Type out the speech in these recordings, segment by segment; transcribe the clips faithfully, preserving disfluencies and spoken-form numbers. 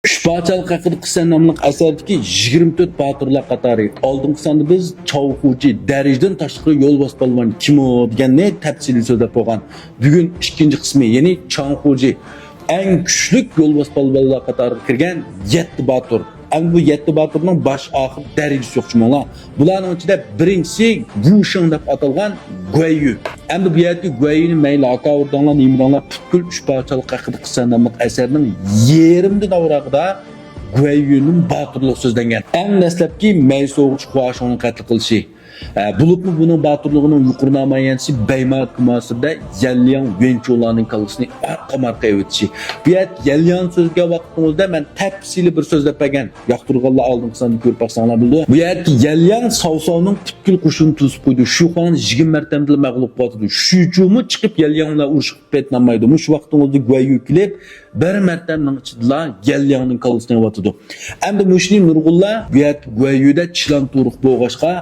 ئۈچ پادىشاھلىق ھەققىدە قىسسە ناملىق ئەسەردىكى يىگىرمە تۆت باتۇرلار قاتارى. ئالدىنقى ساندا بىز چاۋخۇجى، دەرىجىدىن تاشقىرى يولۋاس پالۋان كىمۇ دېگەننى تەپسىلىي سۆزلەپ بولغان. بۈگۈن ئىككىنچى قىسمى، يەنى چاڭخۇجى، ئەڭ كۈچلۈك يولۋاس پالۋانلار قاتارىغا كىرگەن يەتتە باتۇر. ئەمدى بۇ يەتتە باتۇرنىڭ باش ئاخىر دەرىجىسى يوق چۈمۈڭلار. بۇلارنىڭ ئىچىدە بىرىنچىسى ۋۇشېڭ دەپ ئاتالغان گۇەييۈ. ئەمدى بۇ يەردىكى گۇەييۈنى مەيلى ھاكاۋۇر دەڭلار، نېمە دەڭلار، پۈتكۈل ئۈچ پادىشاھلىق ھەققىدە قىسسە ناملىق ئەسەرنىڭ يېرىمدىن ئاۋراقىدا گۇەييۈنىڭ باتۇرلۇقى سۆزلەنگەن. ئەڭ دەسلەپكى مەي سوغۇچ خۇاشۇڭنىڭ قەتل قىلىشى. ئە، بولۇپمۇ بۇنىڭ باتۇرلۇقىنىڭ يۇقىرى نامايەندىسى بەيماك مۇھاسىرىدە يەنلياڭ ۋېنچۇلارنىڭ كاللىسىنى ئارقا-مارقا ئېۋىتىشى. بۇ يەردە يەنلياڭ سۆزگە ۋاقتىڭىزدا مەن تەپسىلىي بىر سۆزلەپ بەرگەن. ياقتۇرغانلار ئالدىنقى ساندا كۆرۈپ باقساڭلار بولىدۇ. بۇ يەردىكى يەنلياڭ ساۋساۋنىڭ پۈتكۈل قوشۇنىنى توسۇپ قويدى. شۇخۇاڭنى يىگىرمە مەرتەمدىلا مەغلۇپ قىلىۋاتىدۇ. شۈچۈمۇ چىقىپ يەنلياڭ بىلەن ئۇرۇشقا پېتىنالمايدۇ. مۇشۇ ۋاقىتنىڭ ئۆزىدە گۇەييۈ كېلىپ، بىر مەرتەمنىڭ ئىچىدىلا يەنلياڭنىڭ كاللىسىنى ئېۋىۋاتىدۇ. ئەمدى مۇشۇنى نۇرغۇنلار بۇ يەردىكى گۇەييۈدە چىلان تۇرۇق بولغاچقا،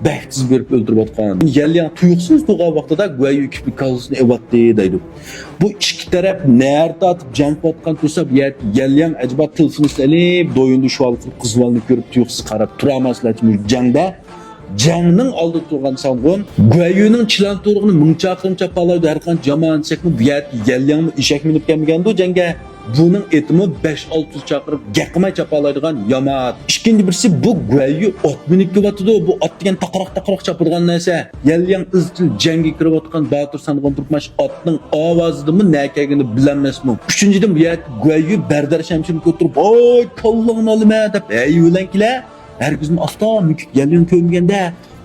بەك تېز بېرىپ ئۆلتۈرۈۋاتقان. يەنلياڭ تۇيۇقسىز تۇرغان ۋاقتىدا گۇەييۈ كېلىپ كاللىسىنى ئېۋاتتى دەيدۇ. بۇ ئىككى تەرەپ نەرە تارتىپ جەڭ قىلىۋاتقان تۇرسا، بۇ يەردىكى يەنلياڭ ئەجەبا تېلېفون ئېلىپ، دويۇندا شۇ ھالقىپ قىزىۋالنى كۆرۈپ تۇيۇقسىز قاراپ تۇرالماسلىقچە مۇشۇ جەڭدە جەڭنىڭ ئالدىدا تۇرغان سانغۇن گۇەييۈنىڭ چىلان تۇرۇقىنى مىڭ چاقىرىم چاپالايدۇ، ھەر قانچە جامائەت دېسەكمۇ، بۇ يەردە يەنلياڭمۇ ئېشەك مىنىپ كەلمىگەندۇ جەڭگە. بۇنىڭ ئېتىمۇ بەش-ئالتە يۈز چاقىرىم گەپ قىلماي چاپالايدىغان يامائەت. ئىككىنچى بىرسى، بۇ گۇەييۈ ئات مىنىپ كېلىۋاتىدۇ. بۇ ئات دېگەن تاقىراق-تاقىراق چاپىدىغان نەرسە. يەنلياڭ ئىزچىل جەڭگە كىرىۋاتقان باتۇر سانغۇن تۇرۇپ ماش ئاتنىڭ ئاۋازىدىنمۇ نە كەلگىنىنى بىلەلمەسمۇ. ئۈچىنچىدىن، بۇ يەردە گۇەييۈ بەردەر شەمشىرىنى كۆتۈرۈپ، ۋاي، كاللاڭنى ئالىمەن دەپ ھەيۋە بىلەن كېلە. ھەرگىزمۇ ئاستا مۈكۈك يەنلياڭ كۆرمىگەندە،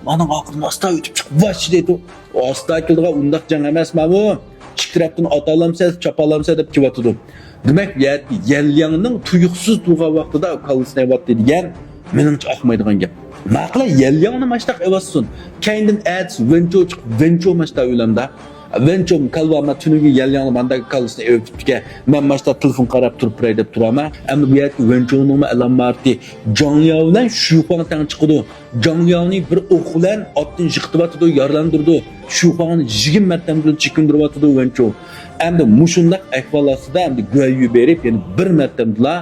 مانىڭ ئارقىدىن ئاستا ئۆتۈپ چىقىپ، ۋاچ دەيدۇ. ئاستا كېلىدىغان ئۇنداق جەڭ ئەمەس ماۋۇ. ئىككى تەرەپتىن ئاتالامسەن، چاپالامسەن دەپ كېلىۋاتىدۇ. دېمەك، يە-، يەنلياڭنىڭ تۇيۇقسىز تۇرغان ۋاقتىدا كاللىسىنى ئېۋاتتى دېگەن، مېنىڭچە ئاقمايدىغان گەپ. ماقۇل، يەنلياڭنى ماشتاق ئېۋاتسۇن. كەينىدىن ئەتىسى ۋېنچو چىقىپ، ۋېنچو ماشتا ئۆلەمدە. ۋېنچو، كالۋا، مەن تۈنۈگۈن يەنلياڭنى مانداق كاللىسىنى ئېۋىتىپتىكەن. مەن ماشتا تېلېفون قاراپ تۇرۇپ بېرەي دەپ تۇرامەن. ئەمدى بۇ يەردىكى ۋېنچونىڭمۇ ئالاماتى جاڭلياۋ بىلەن شۈخۇاڭ تەڭ چىقىدۇ. جاڭلياۋنى بىر ئوق بىلەن ئاتتىن يىقىتىۋاتىدۇ، يارىلاندۇرىدۇ. شۈخۇاڭنى يىگىرمە مەرتەمدىلا چېكىندۈرۈۋاتىدۇ ۋېنچو. ئەمدى مۇشۇنداق ئەھۋال ئاستىدا ئەمدى گۇەييۈ بېرىپ، يەنە بىر مەرتەمدىلا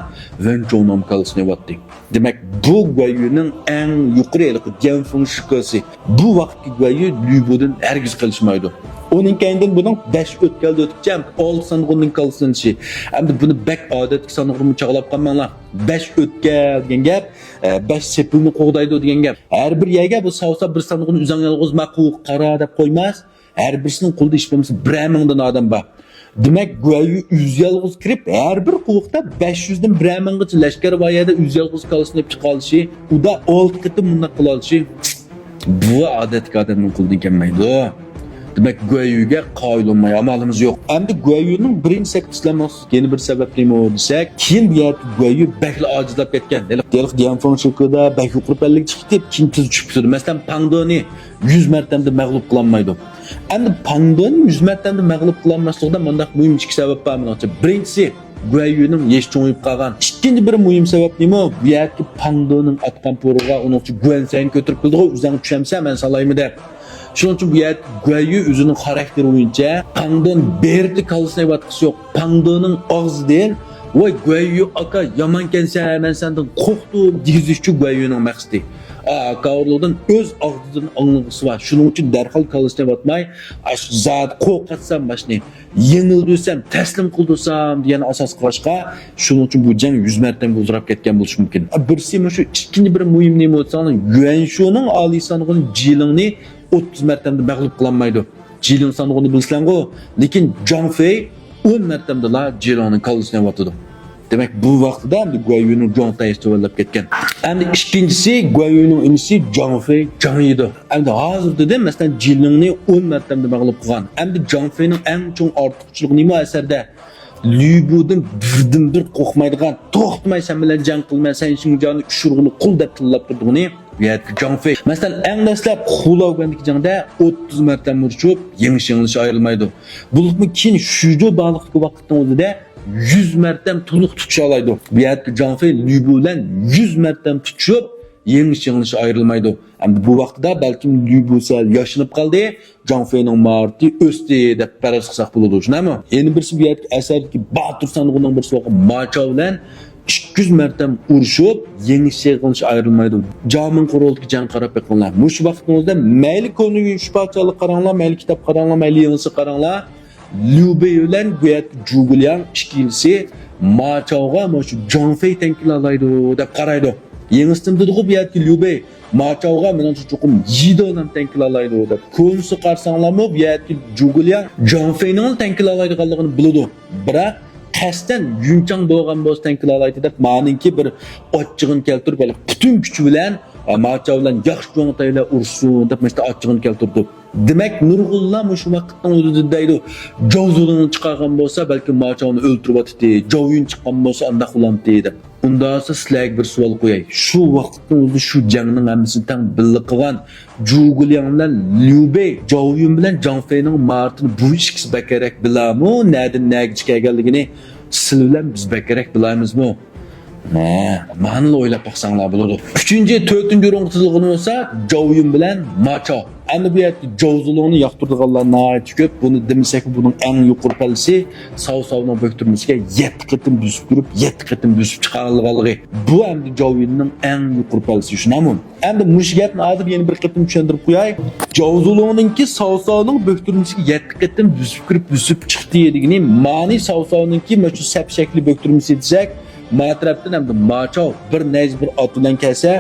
ۋېنچونىڭ كاللىسىنى ئېۋاتتى. دېمەك، بۇ گۇەييۈنىڭ ئەڭ يۇقىرى ھېلىقى ديەنفېڭ شىكاسى. بۇ ۋاقىتتىكى گۇەييۈ لۈبۇدىن ھەرگىز قېلىشمايدۇ. ئۇنىڭ كەينىدىن بۇنىڭ بەش ئۆتكەلدە ئۆتۈپچە ئالتە سانغۇننىڭ كاللىسىنى ئېلىشى. ئەمدى بۇنى بەك ئادەتتىكى سانغۇنمۇ چاغلاپ قالماڭلار. بەش ئۆتكەل دېگەن گەپ، ئە، بەش سېپىلنى قوغدايدۇ دېگەن گەپ. ھەر بىر يەرگە بۇ ساۋسا بىر سانغۇن ئۆزۈڭ يالغۇز ما قوۋۇق قارا دەپ قويماس. ھەر بىرسىنىڭ قولىدا ھېچ بولمىسا بىرەر مىڭدىن ئادەم بار. دېمەك، گۇەييۈ ئۆزى يالغۇز كىرىپ، ھەر بىر قوۋۇقتا بەش يۈزدىن بىرەر مىڭغىچە لەشكەر بار يەردە ئۆزى يالغۇز كاللىسىنى ئېلىپ چىقالىشى، ئۇدا ئالتە قېتىم مۇنداق قىلالىشى، بۇ ئادەتتىكى ئادەمنىڭ قولىدىن كەلمەيدۇ. دېمەك، گۇەييۈگە قايىل بولماي ئامالىمىز يوق. ئەمدى گۇەييۈنىڭ بىرىنچى سەپكە ئىشلەنمەسلىك يەنە بىر سەۋەب نېمە دېسەك، كېيىن بۇ يەردە گۇەييۈ بەكلا ئاجىزلاپ كەتكەن. ھېلىقى، ھېلىقى ديەنفېڭ شىكىدا بەك يۇقىرى پەللىگە چىقىپ كېتىپ، كېيىن تېز چۈشۈپ كېتىدۇ. مەسىلەن، پاڭدېنى يۈز مەرتەمدە مەغلۇپ قىلالمايدۇ. ئەمدى پاڭدېنى يۈز مەرتەمدە مەغلۇپ قىلالماسلىقىدا مۇنداق مۇھىم ئىككى سەۋەب بار مېنىڭچە. بىرىنچىسى، گۇەييۈنىڭ يېشى چوڭىيىپ قالغان. ئىككىنچى بىر مۇھىم سەۋەب نېمە؟ بۇ يەردىكى پاڭدېنىڭ ئاتقان پورىغا ئۇنىڭچە گۇەنسەنى كۆتۈرۈپ كېلىدىغۇ، ئۆزۈڭ چۈشەمسەن، مەن سالايمۇ دەپ. شۇنىڭ ئۈچۈن بۇ يەردىكى گۇەييۈ ئۆزىنىڭ خاراكتېرى بويىچە پاڭدېن بېرىپلا كاللىسىنى ئېۋاتقۇسى يوق. پاڭدېنىڭ ئاغزىدىن، ۋاي گۇەييۈ ئاكا، يامانكەنسەن، مەن سەندىن قورقتۇم دېگۈزۈش ئۈچۈن گۇەييۈنىڭ مەقسىتى. ئاكاۋۇرلۇقتىن ئۆز ئاغزىدىن ئاڭلىغۇسى بار. شۇنىڭ ئۈچۈن دەرھال كاللىسىنى ئېۋاتماي، ئاشۇ زادى قورقۇتسام باشنى، يېڭىلدۈرسەم، تەسلىم قىلدۇرسام دېگەن ئاساس قىلغاچقا، شۇنىڭ ئۈچۈن بۇ جەڭ يۈز مەرتەمگە ئۇزىراپ كەتكەن بولۇشى مۇمكىن. بىرسى مۇشۇ، ئىككىنچى بىر مۇھىم نېمە دېسەڭلار، يۈەنشۇنىڭ ئالىي سانغۇنى جىلىڭنى ئوتتۇز مەرتەمدە مەغلۇپ قىلالمايدۇ. جىلىڭ سانغۇنى بىلىسىلەرغۇ، لېكىن جاڭ فېي ئون مەرتەمدىلا جىلىڭنىڭ كاللىسىنى ئېۋاتىدۇ. دېمەك، بۇ ۋاقتىدا ئەمدى گۇەييۈنىڭ جۇڭتەيسى تۆۋەنلەپ كەتكەن. ئەمدى ئىككىنچىسى، گۇەييۈنىڭ ئىنىسى جاڭ فېي، جاڭ يىدۇ. ئەمدى ھازىر دېدىم، مەسىلەن، جىلىڭنى ئون مەرتەمدە مەغلۇپ قىلغان. ئەمدى جاڭ فېينىڭ ئەڭ چوڭ ئارتۇقچىلىقى نېمە ئەسەردە؟ لۈبۇدىن بىردىنبىر قورقمايدىغان، توختىماي سەن بىلەن جەڭ قىلىمەن، سەن شىڭجياڭنى چۈشۈرگىلى قۇل دەپ تىللاپ تۇرىدىغىنى بۇ يەردىكى جاڭ فېي. مەسىلەن، ئەڭ دەسلەپ خۇلاۋگەندىكى جەڭدە ئوتتۇز مەرتەم ئۇرۇشۇپ، يېڭىش يېڭىلىش ئايرىلمايدۇ. بولۇپمۇ كېيىن شۈجو باغلىقتىكى ۋاقىتنىڭ ئۆزىدە يۈز مەرتەم تولۇق تۇتۇشالايدۇ. بۇ يەردىكى جاڭ فېي لۈبۇ بىلەن يۈز مەرتەم تۇتۇشۇپ، يېڭىش يېڭىلىش ئايرىلمايدۇ. ئەمدى بۇ ۋاقتىدا بەلكىم لۈبۇ سەل ياشىنىپ قالدى، جاڭ فېينىڭ ماھارىتى ئۆستى دەپ پەرەز قىلساق بولىدۇ، شۇنداقمۇ؟ يەنە بىرسى، بۇ يەردىكى ئەسەردىكى باتۇر سانغۇننىڭ بىرسى بولغان ما چاۋ بىلەن ئىككى يۈز مەرتەم ئۇرۇشۇپ، يېڭىش يېڭىلىش ئايرىلمايدۇ. جامىڭ قورالىدىكى جەڭگە قاراپ بېقىڭلار. مۇشۇ ۋاقىتنىڭ ئۆزىدە مەيلى كونا يۈنچۈش پادىشاھلىقى قاراڭلار، مەيلى كىتاب قاراڭلار، مەيلى يېڭىسى قاراڭلار. ليۇ بېي بىلەن بۇ يەردىكى جۇگۇلياڭ ئىككىلىسى ماچاۋغا مانا شۇ جاڭ فېي تەڭ كېلەلايدۇ دەپ قارايدۇ. يېڭىسىدىن دېدىغۇ بۇ يەردىكى ليۇ بېي، ماچاۋغا مېنىڭچە چوقۇم يىدولام تەڭ كېلەلايدۇ دەپ. كونىسى قارىساڭلارمۇ بۇ يەردىكى جۇگۇلياڭ جاڭ فېينىڭلا تەڭ كېلەلايدىغانلىقىنى بىلىدۇ. بىراق قەستەن يۈنچاڭ بولغان بولسا تەڭ كېلەلايتتى دەپ، مانىڭكى بىر ئاچچىقىنى كەلتۈرۈپ، ھېلىقى پۈتۈن كۈچى بىلەن، ئە، ماچاۋ بىلەن ياخشى جۇڭتەيلەر ئۇرۇشسۇن دەپ، مۇشۇ ئاچچىقىنى كەلتۈردى. دېمەك، نۇرغۇنلار مۇشۇ ۋاقىتنىڭ ئۆزىدە دەيدۇ، جاۋزۇلۇڭنى چىقارغان بولسا، بەلكىم ماچاۋنى ئۆلتۈرۈۋاتىتتى، جاۋيۈن چىققان بولسا، ئانداق بولامتى دەپ. ئۇنداقسا سىلەرگە بىر سوئال قوياي. شۇ ۋاقىتنىڭ ئۆزىدە شۇ جەڭنىڭ ھەممىسىنى تەڭ بىللە قىلغان جۇگۇلياڭ بىلەن ليۇ بېي، جاۋيۈن بىلەن جاڭ فېينىڭ ماھارىتىنى بۇ ئىككىسى بەكرەك بىلەرمۇ، نەدىن نەگىچە كەلگەنلىكىنى سىلەر بىلەن بىز بەكرەك بىلەرمىزمۇ؟ ھە، مانىلا ئويلاپ باقساڭلار بولىدۇ. ئۈچىنچى، تۆتىنچى ئورۇنغا تىزىلغىنى بولسا جاۋيۈن بىلەن ماچاۋ. ئەمدى بۇ يەردە جاۋزۇلۇڭنى ياقتۇرىدىغانلار ناھايىتى كۆپ. بۇنى دېمىسەكمۇ، بۇنىڭ ئەڭ يۇقىرى پەللىسى ساۋساۋنىڭ بۆكتۈرمىسىگە يەتتە قېتىم بۆسۈپ كىرىپ، يەتتە قېتىم بۆسۈپ چىقارغانلىقى. بۇ ئەمدى جاۋيۈننىڭ ئەڭ يۇقىرى پەللىسى، شۇنداقمۇ؟ ئەمدى مۇشۇ گەپنى ھازىر يەنە بىر قېتىم چۈشەندۈرۈپ قوياي. جاۋزۇلۇڭنىڭكى ساۋساۋنىڭ بۆكتۈرمىسىگە يەتتە قېتىم بۆسۈپ كىرىپ، بۆسۈپ چىقتى دېگىنى، مانى ساۋساۋنىڭكى مانا شۇ سەپ شەكلى بۆكتۈرمىسى دېسەك، ما تەرەپتىن ئەمدى ماچاۋ بىر نەيزە بىر ئات بىلەن كەلسە،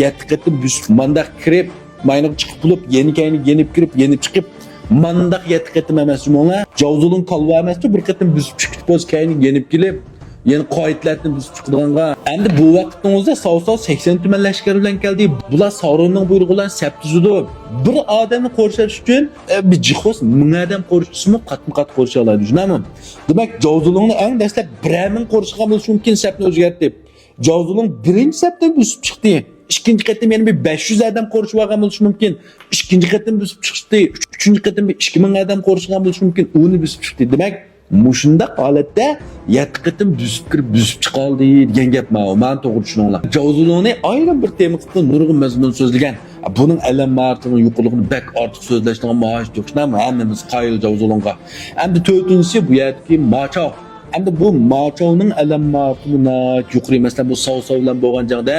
يەتتە قېتىم بۆسۈپ مانداق كىرىپ، ماينىغا چىقىپ بولۇپ، يەنە كەينىگە يېنىپ كىرىپ، يەنە چىقىپ، مانداق يەتتە قېتىم ئەمەس جۇمۇڭلار. جاۋزۇلۇڭ كالۋا ئەمەستۇ، بىر قېتىم بۆسۈپ چىقىپ بولسا، كەينىگە يېنىپ كېلىپ، يەنە قائىدىلەردىن بۆسۈپ چىقىدىغانغا. ئەمدى بۇ ۋاقىتنىڭ ئۆزىدە ساۋساۋ سەكسەن تۈمەن لەشكەر بىلەن كەلدى. بۇلار ساۋرۇننىڭ بۇيرۇقى بىلەن سەپ تۈزىدۇ. بىر ئادەمنى قورشاش ئۈچۈن، ئە، بىر جىخوس مىڭ ئادەم قورشىسىمۇ قاتمۇ قات قورشىيالايدۇ، شۇنداقمۇ؟ دېمەك، جاۋزۇلۇڭنى ئەڭ دەسلەپ بىرەر مىڭ قورشىغان بولۇشى مۇمكىن، سەپنى ئۆزگەرتىپ. جاۋزۇلۇڭ بىرىنچى سەپتىن بۆسۈپ چىقتى. ئىككىنچى قېتىم يەنە بىر بەش يۈز ئادەم قورشىۋالغان بولۇشى مۇمكىن. ئىككىنچى قېتىم بۆسۈپ چىقتى. ئۈچ-، ئۈچىنچى قېتىم بىر ئىككى مىڭ ئادەم قورشىغان بولۇشى مۇمكىن. ئۇنى بۆسۈپ چىقتى. دېمەك، مۇشۇنداق ھالەتتە يەتتە قېتىم بۆسۈپ كىرىپ، بۆسۈپ چىقالدى دېگەن گەپ ماۋۇ. مانا توغرا چۈشىنىڭلار. جاۋزۇلۇڭنى ئايرىم بىر تېما قىلىپ نۇرغۇن مەزمۇن سۆزلىگەن. بۇنىڭ ئەلەم ماھارىتىنىڭ يۇقىرىلىقىنى بەك ئارتۇق سۆزلەشنىڭ ھاجىتى يوق. شۇنداقمۇ؟ ھەممىمىز قايىل جاۋزۇلۇڭغا. ئەمدى تۆتىنچىسى بۇ يەردىكى ماچاۋ. ئەمدى بۇ ماچاۋنىڭ ئەلەم ماھارىتىمۇ ناھايىتى يۇقىرى. مەسىلەن، بۇ ساۋساۋ بىلەن بولغان جەڭدە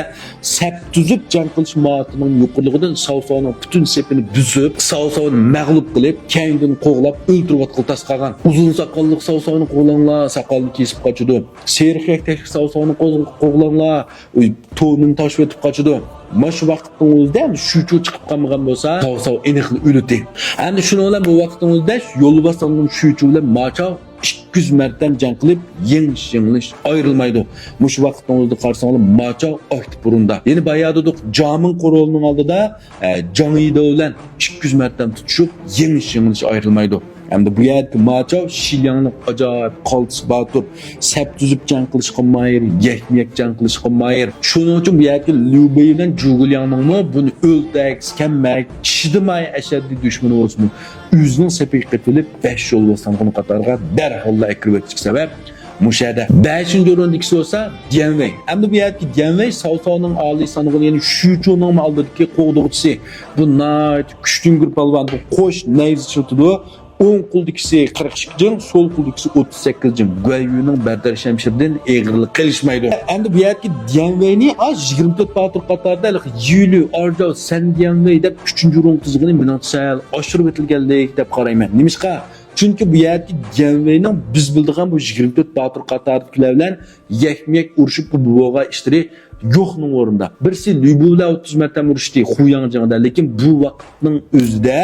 سەپ تۈزۈپ جەڭ قىلىش ماھارىتىنىڭ يۇقىرىلىقىدىن ساۋساۋنىڭ پۈتۈن سېپىنى بۈزۈپ، ساۋساۋنى مەغلۇپ قىلىپ، كەينىدىن قوغلاپ ئۆلتۈرۈۋاتقىلى تاس قالغان. ئۇزۇن ساقاللىق ساۋساۋنى قوغلاڭلار، ساقالىنى كېسىپ قاچىدۇ. سېرىق يەكتەكلىك ساۋساۋنى قوغ-، قوغلاڭلار، تونىنى تاشلىۋېتىپ قاچىدۇ. مانا شۇ ۋاقىتنىڭ ئۆزىدە شۈچۇ چىقىپ قالمىغان بولسا، ساۋساۋ ئېنىقلا ئۆلىدى. ئەمدى شۇنىڭ بىلەن بۇ ۋاقىتنىڭ ئۆزىدە يولۋاستان شۈچۇ بىلەن ماچاۋ ئىككى يۈز مەرتەم جەڭ قىلىپ، يېڭىش، يېڭىلىش ئايرىلمايدۇ. مۇشۇ ۋاقىتنىڭ ئۆزىدە قارىساڭلار، ماچاۋ ئاكتىپ ئورۇندا. يەنە بايا دېدۇق، جامىڭ قورالىنىڭ ئالدىدا، ئە، جاڭ يىداۋ بىلەن ئىككى يۈز مەرتەم تۇتۇشۇپ، يېڭىش، يېڭىلىش ئايرىلمايدۇ. ئەمدى بۇ يەردىكى ماچاۋ شىلياڭلىق ئاجايىپ قالتىس باتۇر، سەپ تۈزۈپ جەڭ قىلىشقا ماھىر، يەكمۇ يەك جەڭ قىلىشقا ماھىر. شۇنىڭ ئۈچۈن بۇ يەردىكى ليۇ بېي بىلەن جۇگۇلياڭنىڭمۇ بۇنى ئۆلتەك، سىكەنمەك، چىدىماي ئەشەددىي دۈشمىنى بولسىمۇ، ئۆزىنىڭ سېپىگە قېتىلىپ، بەش يولۋاستانغىنى قاتارىغا دەرھاللا ئەكىرىۋەتكۈچى سەۋەب مۇشۇ يەردە. بەشىنچى ئورۇندىكىسى بولسا ديەنۋېي. ئەمدى بۇ يەردىكى ديەنۋېي ساۋساۋنىڭ ئالىي سانىغىنى، يەنى شۈچۇنىڭمۇ ئالدىدىكى قوغدىغۇچىسى. بۇ ناھايىتى كۈچتۈڭگۈر پالۋان، بۇ قوش نەيزە ئىشلىتىدۇ. ئوڭ قولدىكىسى قىرىق ئىككى جىڭ، سول قولدىكىسى ئوتتۇز سەككىز جىڭ. گۇەنيۈنىڭ بەردەر شەمشىرىدىن ئېغىرلىق قېلىشمايدۇ. ئەمدى بۇ يەردىكى ديەنۋېينى ئاز يىگىرمە تۆت باتۇر قاتارىدا ھېلىقى يۈلۈ، ئارجاۋ، سەن ديەنۋېي دەپ ئۈچىنچى ئورۇنغا تىزغىنى مېنىڭچە سەل ئاشۇرۇپ ئېتىلگەنلىك دەپ قارايمەن. نېمىشقا؟ چۈنكى بۇ يەردىكى ديەنۋېينىڭ بىز بىلىدىغان بۇ يىگىرمە تۆت باتۇر قاتارىدىكىلەر بىلەن يەكمۇ يەك ئۇرۇشۇپ بولغان ئىشلىرى يوقنىڭ ئورنىدا. بىرسى لۈبۇ بىلەن ئوتتۇز مەرتەم ئۇرۇشتى خۇياڭ جېڭىدە، لېكىن بۇ ۋاقىتنىڭ ئۆزىدە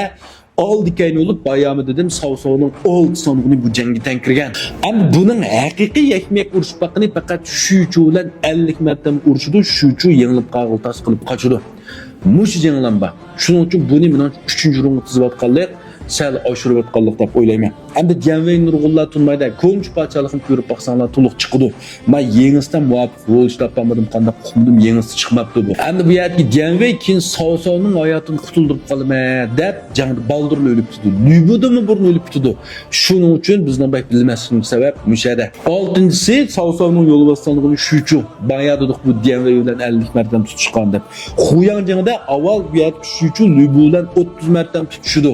ئالدى كەينى بولۇپ، بايامى دېدىم، ساۋساۋنىڭ ئالتە سانىغىنى بۇ جەڭگە تەڭ كىرگەن. ئەمدى بۇنىڭ ھەقىقىي يەكمۇ يەك ئۇرۇشۇپ باققىنى پەقەت شۈچۇ بىلەن ئەللىك مەرتەم ئۇرۇشىدۇ، شۈچۇ يېڭىلىپ قالغىلى تاس قىلىپ قاچىدۇ. مۇشۇ جېڭىلام بار. شۇنىڭ ئۈچۈن بۇنى مېنىڭ ئۈچىنچى ئورۇنغا تىزىۋاتقانلىق، سەل ئاشۇرۇۋاتقانلىق دەپ ئويلايمەن. ئەمدى ديەنۋېي نۇرغۇنلار تونۇمايدۇ. كونچۇ پادىشاھلىقىنى كۆرۈپ باقساڭلار تولۇق چىقىدۇ. ما يېڭىسىدە مۇۋاپىق رول ئىشلەپ باقمىدىم، قانداق ئۇقمىدىم، يېڭىسى چىقماپتۇ بۇ. ئەمدى بۇ يەردىكى ديەنۋېي كېيىن ساۋساۋنىڭ ھاياتىنى قۇتۇلدۇرۇپ قالىمەن دەپ جەڭدە بالدۇرلا ئۆلۈپ كېتىدۇ. لۈبۇدىنمۇ بۇرۇن ئۆلۈپ كېتىدۇ. شۇنىڭ ئۈچۈن بىزنىڭ بەك بىلمەسلىكىمىز سەۋەب مۇشۇ يەردە. ئالتىنچىسى ساۋساۋنىڭ يولۋاستانلىقىنى شۈچۇ. بايا دېدۇق بۇ ديەنۋېي بىلەن ئەللىك مەرتەم تۇتۇشقان دەپ. خۇياڭ جېڭىدە ئاۋۋال بۇ يەردىكى شۈچۇ لۈبۇ بىلەن ئوتتۇز مەرتەم تۇتۇشىدۇ.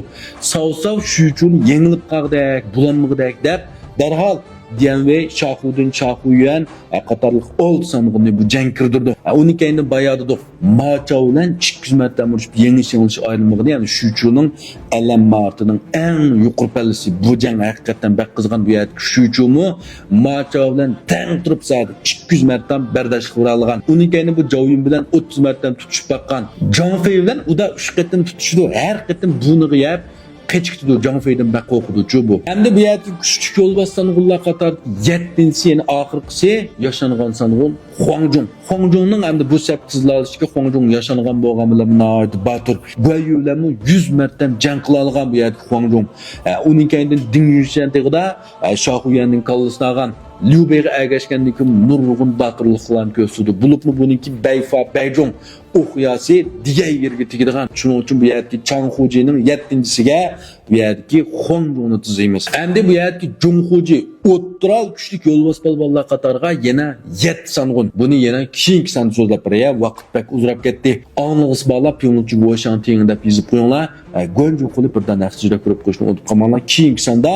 ساۋساۋ شۈچۇنى يېڭىلىپ قالغۇدەك، بولالمىغۇدەك دەپ، دەرھال ديەنۋېي، شاخۇدىن، شاخۇيۈەن، ھە، قاتارلىق ئالتە سانغۇننى بۇ جەڭگە كىردۈردى. ھە، ئۇنىڭ كەينىدىن بايا دېدۇق، ما چاۋ بىلەن ئىككى يۈز مەرتەم ئۇرۇشۇپ يېڭىش يېڭىلىش ئايرىملىقىنى، يەنى شۈچۇنىڭ ئەلەم ماھارىتىنىڭ ئەڭ يۇقىرى پەللىسى. بۇ جەڭ ھەقىقەتەن بەك قىزغان. بۇ يەردىكى شۈچۇمۇ ما چاۋ بىلەن تەڭ تۇرۇپ سائەتتە ئىككى يۈز مەرتەم بەرداشلىق بېرەلىغان. ئۇنىڭ كەينىدىن بۇ جاۋيۈن بىلەن ئوتتۇز مەرتەم تۇتۇشۇپ باققان. جاڭ فېي بىلەن ئۇدا ئۈچ قېتىم تۇتۇشىدۇ. ھەر قېتىم بۇرنىغا يەپ قېچىپ كېتىدۇ. جاڭ فېيدىن بەك قورقىدۇچۇ بۇ. ئەمدى بۇ يەردىكى كۈچلۈك يولۋاس سانغۇنلار قاتارىدىكى يەتتىنچىسى، يەنى ئاخىرقىسى ياشانغان سانغۇن خۇاڭجۇڭ. خۇاڭجۇڭنىڭ ئەمدى بۇ سەپكە تىزىلالىشىكى، خۇاڭجۇڭ ياشانغان بولغان بىلەن ناھايىتى باتۇر. گۇەييۈ بىلەنمۇ يۈز مەرتەم جەڭ قىلالىغان بۇ يەردىكى خۇاڭجۇڭ. ئە، ئۇنىڭ كەينىدىن دىڭ يۈنشەن تېغىدا، ئە، شاخۇيۈەننىڭ كاللىسىنى ئالغان ليۇ بېيغا ئەگەشكەندىن كېيىن نۇرغۇن باتۇرلۇقلارنى كۆرسىتىدۇ. بولۇپمۇ بۇنىڭكى بەيفا بەيجۇڭ ئوقياسى دېگەن يېرىگە تېگىدىغان. شۇنىڭ ئۈچۈن بۇ يەردىكى چاڭ خۇجىنىڭ يەتتىنچىسىگە بۇ يەردىكى خۇاڭجۇڭنى تىزىمىز. ئەمدى بۇ يەردىكى جۇڭ خۇجى ئوتتۇرا كۈچلۈك يولۋاس پالۋانلار قاتارىغا يەنە يەتتە سانغۇن. بۇنى يەنە كېيىنكى ساندا سۆزلەپ بېرەي، ۋاقىت بەك ئۇزىراپ كەتتى. ئاڭلىغۇسى بارلار پىڭلۇچى ۋوشاڭتىڭ دەپ يېزىپ قويۇڭلار. ئە، گۇەنجۇ قۇلى بىردان ھەقسىزرەك كۆرۈپ قويۇشنى ئۇنتۇپ قالماڭلار. كېيىنكى ساندا